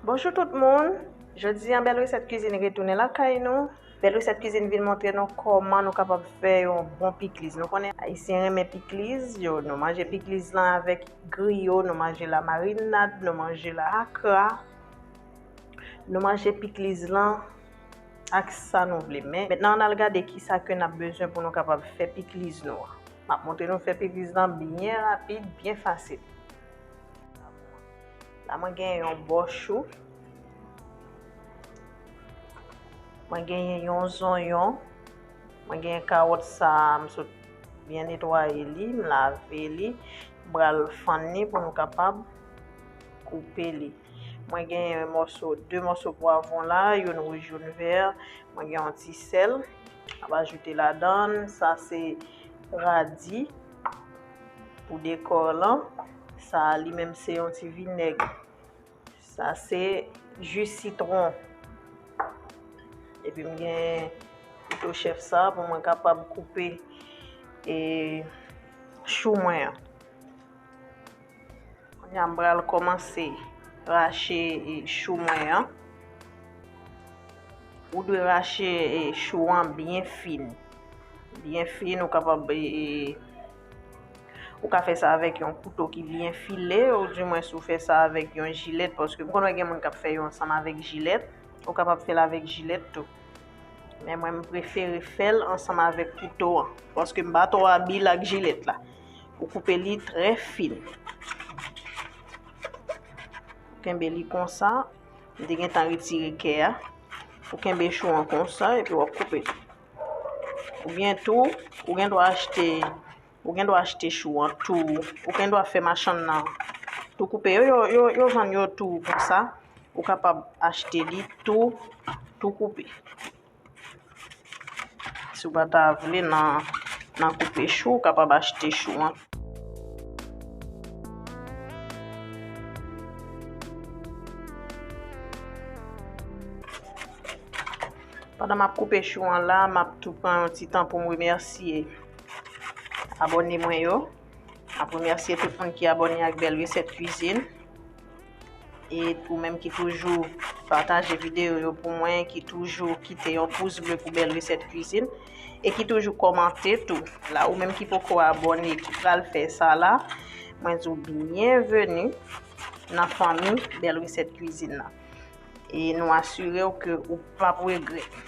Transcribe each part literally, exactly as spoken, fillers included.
Bonjou tout moun. Jodi a, Bèl Resèt Kwizin retounen lakay nou. Bèl Resèt Kwizin vin montre nou kòman nou kapab fè yon bon pikliz. Nou konnen Ayisyen renmen pikliz, yo, nou manje pikliz lan avèk griyo, nou manje l a marinad, nou manje l a akra. Nou manje pikliz lan ak sa nou vle. Men, mentnan, ann al gade kisa ke n ap bezwen pou nou kapab fè pikliz nou an. M ap montre nou fè pikliz lan byen rapid, byen fasil. La, mwen gen yon bò chou. Mwen genyen yon zonyon. Mwen genyen kawòt sa, m sot byen netwaye li, m lave li. M pral fann li pou nou kapab koupe li. Mwen genyen mòso, de mòso pwavwon la, youn wouj, youn vè. Mwen gen yon ti sèl. M ap ajoute ladan l. Sa se radi pou dekò lan. Sa li menm se yon ti vinèg. Sa se ji sitwon. Epi m gen kouto chèf sa pou mwen kapab koupe, e, chou mwen an. Kounye a m pral kòmanse rache, e, chou mwen an. Ou dwe rache, e, chou an byen fin. Byen fin, ou kapab, e, e, ou ka fè sa avèk yon kouto ki byen file, oudimwen si w fè sa avèk yon jilèt, paske m konn wè gen moun k ap fè yo ansanm avèk jilèt. Ou kapab fè l avèk jilèt tou. Men mwen, m prefere fè l ansanm avèk kouto an, paske m pa twò abil ak jilèt la. Ou koupe li trè fin. Kenbe li konsa. M te gentan retire kè a. Ou kenbe chou an konsa, epi w ap koupe. Oubyen tou, ou gen dwa achte, ou gen dwa achte chou an tou. Ou gen dwa fè machann nan tou koupe. Yo, yo, yo, yo vann yo tou konsa. Ou kapab achte li tou, tou koupe. Si w pa ta vle nan, nan koupe chou, ou kapab achte chou an. Pandan m ap koupe chou an la, m ap tou pran yon ti tan pou m remèsye abòne mwen yo. M ap remèsye tout moun ki abòne ak Bèl Resèt Kwizin. E ou menm ki toujou pataje videyo yo pou mwen, ki toujou kite yon pous ble pou Bèl Resèt Kwizin, e ki toujou kòmante tou. La, ou menm ki poko abòne, ki pral fè sa la, mwen di w byenveni nan fanmi Bèl Resèt Kwizin nan. E nou asire w ke ou p ap regrèt.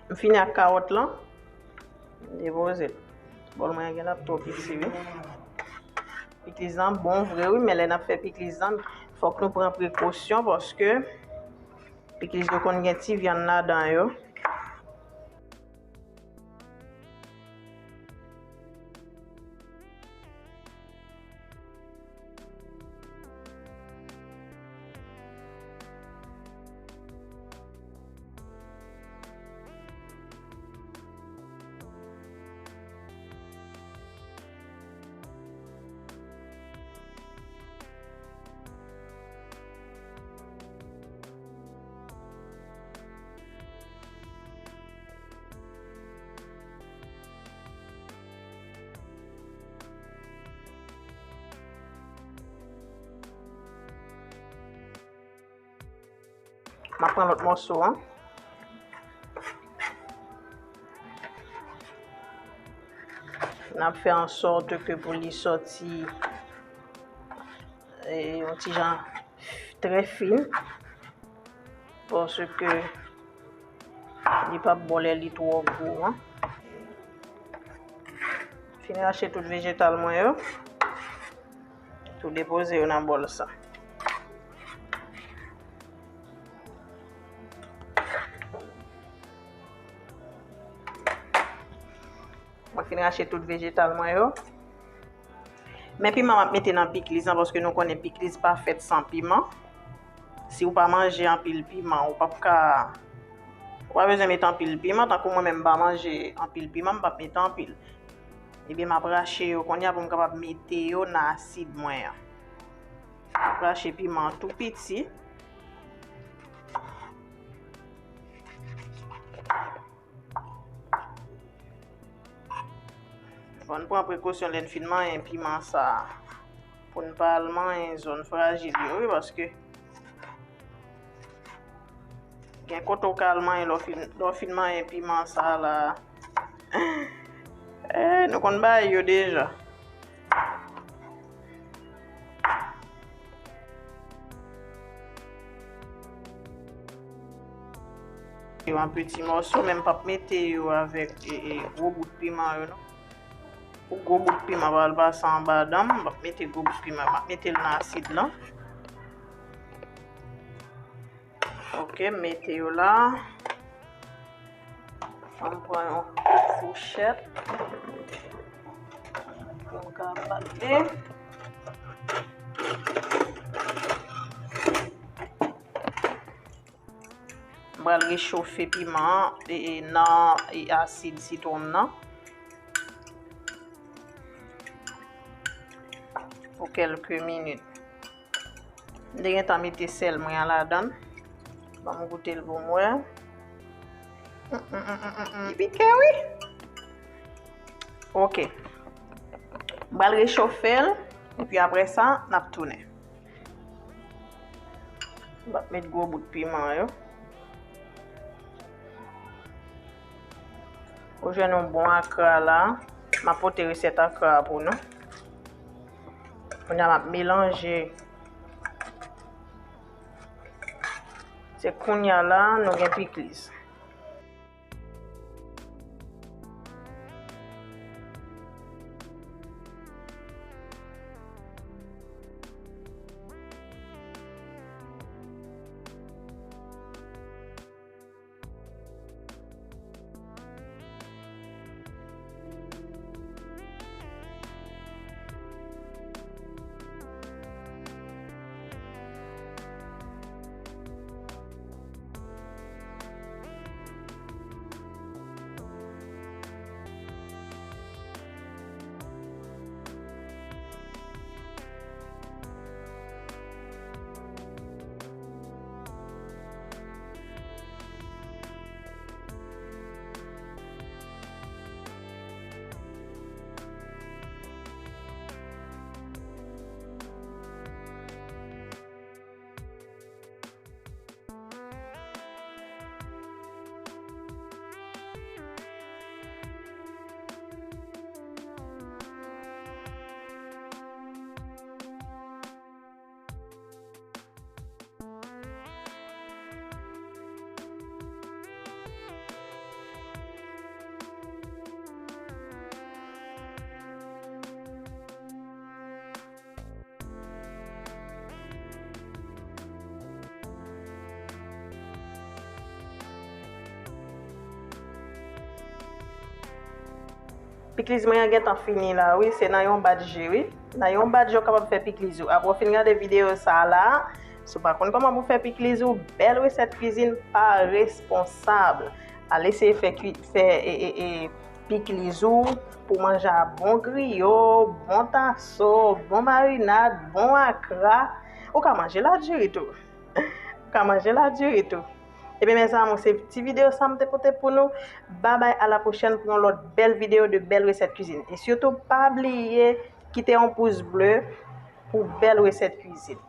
M fini ak kawòt lan. M depoze l. Bòl mwen an gen l ap twò piti, wi. Pikliz lan bon vre, wi, men lè n ap fè pikliz lan, fòk nou pran prekosyon paske pikliz yo konn gen ti vyann ladan yo. Pran lòt mòso an. N ap fè an sòt ke pou li sòti, e, yon ti jan trè fin, paske li p ap bon lè li twò gwo an. Fin rache tout vejetal mwen yo. Tou depoze yo nan bòl sa. Mwen fin rache tout vejetal mwen yo. Men piman m ap mete nan pikliz lan, paske nou konnen pikliz pa fèt san piman. Si w pa manje anpil piman, ou p ap ka, ou pa bezwen mete anpil piman. Tankou mwen menm, m pa manje anpil piman, m p ap mete anpil. Ebyen, m ap rache yo kounye a pou m kapab mete yo nan asid mwen an. M ap rache piman an tou piti. Fò n pran prekosyon lè n fin manyen piman sa a, pou n pa al manyen zòn frajil yo, wi, paske gen kote w ka al manyen lè w fin, lè w fin manyen piman sa a la. Eh, nou konn bagay yo deja. Yo an piti mòso, men m p ap mete yo avèk, e, e, gwo bout piman yo, non. Pou gwo bout piman pa al pase anba dan m, m p ap mete gwo bout piman, m ap mete l nan asid lan. Ok, m mete yo la. An m pran yon fouchèt pou m ka pate. M pral rechofe piman an, e, e, nan, e, asid sitwon nan pou kèlke minit. M te gentan mete sèl mwen an ladan l. Ban m goute l pou m wè. Mm, mm, mm, mm, mm, mm. Li pike, wi. Ok. M pral rechofe l, epi apre sa, n ap tounen. M ap met gwo bout piman yo. Ou jwenn yon bon akra la. M ap pote resèt akra a pou nou. Kounye a m ap melanje. Se kounye a la, nou gen pikliz. Pikliz mwen an gentan fini la, wi. Se nan yon bat je, wi. Nan yon bat je, w kapab fè pikliz ou. Apre w fin gade videyo sa a la, si w pa konn kòman pou fè pikliz ou, Bèl Resèt Kwizin pa responsab. Al eseye fè kwi-, fè, e, e, e, pikliz ou pou manje a bon griyo, bon taso, bon marinad, bon akra. Ou ka manje ladiri tou. Ou ka manje ladiri tou. Ebyen, mes amours, se ti videyo sa m te pote pou nou. Babay, a la pwochèn pou yon lòt bèl videyo de Bèl Resèt Kwizin. E sitou, pa bliye kite yon pous ble pou Bèl Resèt Kwizin.